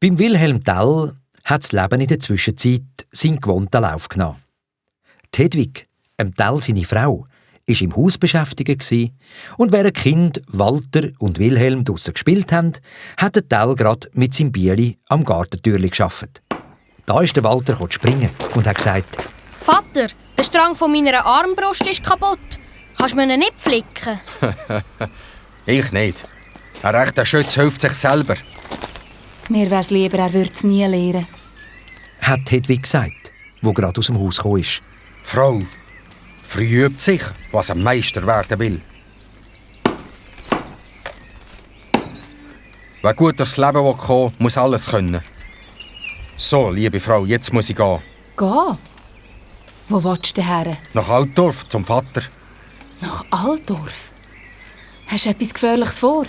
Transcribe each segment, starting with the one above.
Beim Wilhelm Tell hat das Leben in der Zwischenzeit seinen gewohnten Lauf genommen. Die Hedwig, Tell seine Frau, war im Haus beschäftigt und während die Kinder Walter und Wilhelm draussen gespielt haben, hat der Tell gerade mit seinem Bieli am Gartentürli gearbeitet. Da ist der Walter springen und hat gesagt: «Vater, der Strang von meiner Armbrust ist kaputt. Kannst du mir ihn nicht flicken?» Ich nicht. Ein rechter Schütz hilft sich selber. Mir wär's lieber, er würde es nie lernen. Hat Hedwig gesagt, wo gerade aus dem Haus gekommen ist. Frau, früh übt sich, was ein Meister werden will. Wer gut durchs Leben kommen will, muss alles können. So, liebe Frau, jetzt muss ich gehen. Gehen? Wo willst du her? Nach Altdorf, zum Vater. Nach Altdorf? Hast du etwas Gefährliches vor?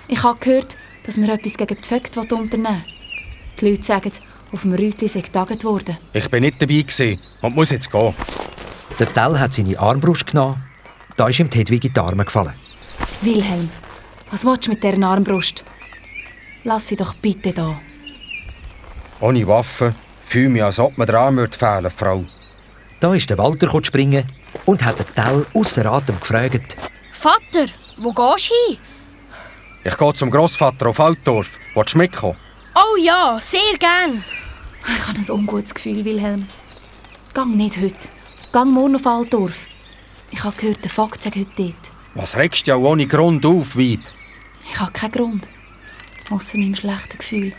Ich habe gehört, dass wir etwas gegen die Vögte unternehmen wollen. Die Leute sagen, auf dem Rütli sei getagt worden. Ich bin nicht dabei gewesen und muss jetzt gehen. Der Tell hat seine Armbrust genommen. Da ist ihm die Hedwig in die Arme gefallen. Wilhelm, was willst du mit dieser Armbrust? Lass sie doch bitte da. Ohne Waffe fühle mich, als ob mir der Arm fehlen, Frau. Da ist der Walter springen und hat den Tell ausser Atem gefragt: «Vater, wo gehst du hin?» Ich gehe zum Grossvater auf Altdorf. Willst du mitkommen? «Oh ja, sehr gern.» Ich habe ein ungutes Gefühl, Wilhelm. Gang nicht heute. Gang morgen auf Altdorf. Ich habe gehört, der Vogt sei heute dort. Was regst du ja ohne Grund auf, Weib? Ich habe keinen Grund. Ausser meinem schlechten Gefühl.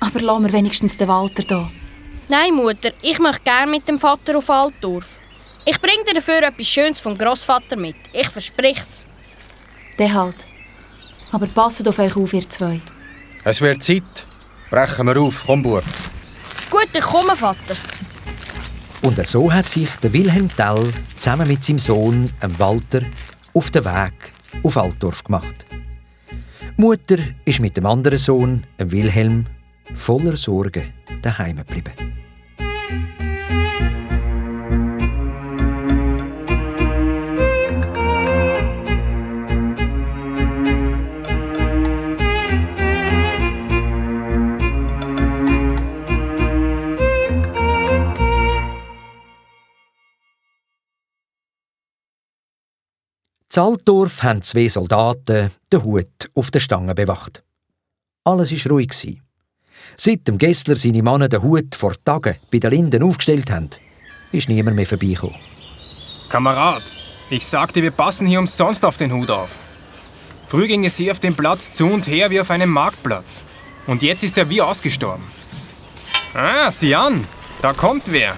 Aber lass mir wenigstens den Walter da. «Nein, Mutter, ich möchte gern mit dem Vater auf Altdorf. Ich bringe dir dafür etwas Schönes vom Grossvater mit. Ich versprich's.» Der halt. Aber passet auf euch auf, ihr zwei. Es wird Zeit. Brechen wir auf. Komm, Bub. «Gut, ich komme, Vater.» Und so hat sich der Wilhelm Tell zusammen mit seinem Sohn, Walter, auf den Weg auf Altdorf gemacht. Die Mutter ist mit dem anderen Sohn, Wilhelm, voller Sorgen daheim geblieben. In Altdorf haben 2 Soldaten den Hut auf der Stange bewacht. Alles war ruhig. Seit dem Gessler seine Männer den Hut vor Tagen bei den Linden aufgestellt haben, ist niemand mehr vorbeigekommen. Kamerad, ich sagte, wir passen hier umsonst auf den Hut auf. Früh ging es hier auf dem Platz zu und her wie auf einem Marktplatz. Und jetzt ist er wie ausgestorben. Ah, sieh an, da kommt wer.